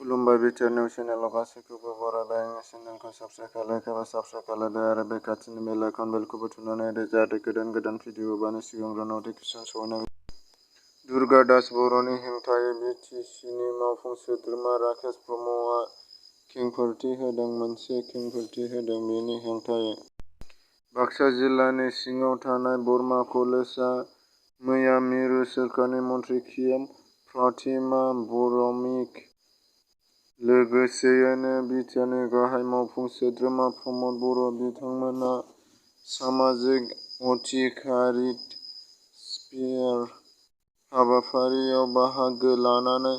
खुलुमबाय BTR news चेनेलाव गासैखौबो बरायबाय। आंनि चेनेलखौ साबस्क्राइब खालामदो आरो बे खाथिनि बेल आइकन बेलखौबो थुनानै होदो जाहाथे गोदान भिडिअ हगारनायनि सिगांग्रो नटिफिकेसन सहैनाय। दुर्गा दास बर'नि हेंथायै बिटिसिनि मावफुं सोद्रोमा राकेश ब्रह्मआ खेंफोरथि होदों। मोनसे खेंफोरथि होदों बेनि हेंथायै। बाक्सा जिल्लानि सिङाव थानाय बरमा कलेजआ मैया मिरु सोरखारनि मन्थ्रि केएम प्रतिमा बर'मिक लोगोसेयैनो बिटिआरनि गाहाय मावफुं सोद्रोमा प्रमद बर' बिथांमोना सामाजिक अधिकारिता स्पियार हाबाफारियाव बाहागो लानानै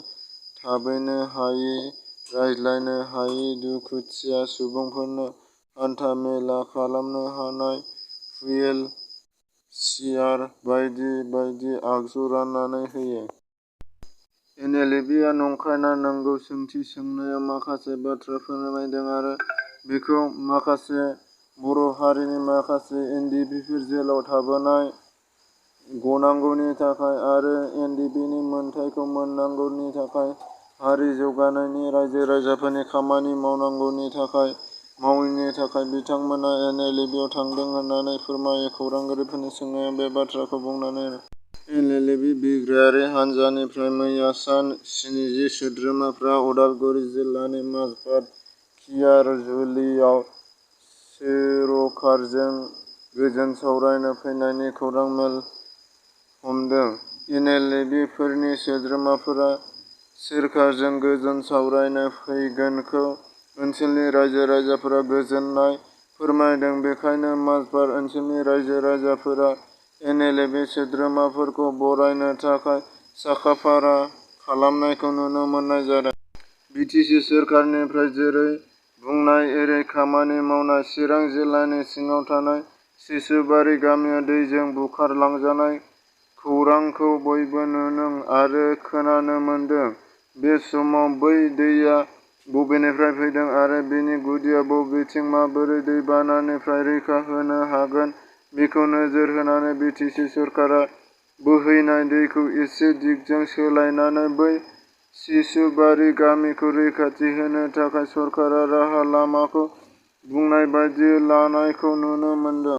थाबायनो हायै, रायज्लायनो हायै दुखुथिया सुबुंफोरनो हान्था-मेला खालामनो हानाय हुइल चियार बायदि बायदि आगजु राननानै होयो। एनएलएबीआ नंखाय ना नंगौ सोंथि सोंनायाव माखासे बाथ्रा फोरमायदों आरो बेखौ माखासे बर' हारिनि माखासे एनडिपिफोर जेलाव थाबोनाय गनांगौनि थाखाय आरो एनडिपिनि मोनथायखौ मोननांगौनि थाखाय हारि जौगानायनि रायजो-राजाफोरनि खामानि मावनांगौनि थाखाय मावैनि थाखाय बिथांमोना एनएलएबीआव थांदों होननानै फोरमायो। खौरांगिरिफोरनि सोंनायाव बे बाथ्राखौ बुंनानै एनएलएबी बिग्रायारि हान्जानिफ्राय मैया सा 70 सोद्रोमाफोरा उदालगुरि जिल्लानि माजबाद खियारजुलियाव सोरखारजों गोजोन सावरायनो फैनायनि खौरां मेल हमदों। एनएलएबीफोरनि सोद्रोमाफोरा सोरखारजों गोजोन सावरायनो फैगोनखौ ओनसोलनि रायजो-राजाफोरा गोजोननाय फोरमायदों। बेखायनो माजबाद ओनसोलनि रायजो-राजाफोरा एनएलएबी सोद्रोमाफोरखौ बरायनो थाखाय साखा-फारा खालामनायखौ नुनो मोननाय जादों। बिटिसि सोरखारनिफ्राय जेरै बुंनाय एरै खामानि मावनाय चिरां जिल्लानि सिङाव थानाय सिसुबारि गामिया दैजों बुखारलांजानाय खौरांखौ बयबो नुनो आरो खोनानो मोनदों। बे समाव बै दैया बबेनिफ्राय फैदों आरो बेनि गुदिआ बबेथिं माबोरै दैबानानिफ्राय रैखा होनो हागोन बेखौ नोजोर होनानै बिटिसि सोरखारा बोहैनाय दैखौ एसे दिगजों सोलायनानै बै सिसुबारि गामिखौ रैखाथि होनो थाखाय सरकारा राहा लामाखौ बुंनाय बायदियै लानायखौ नुनो मोनदों।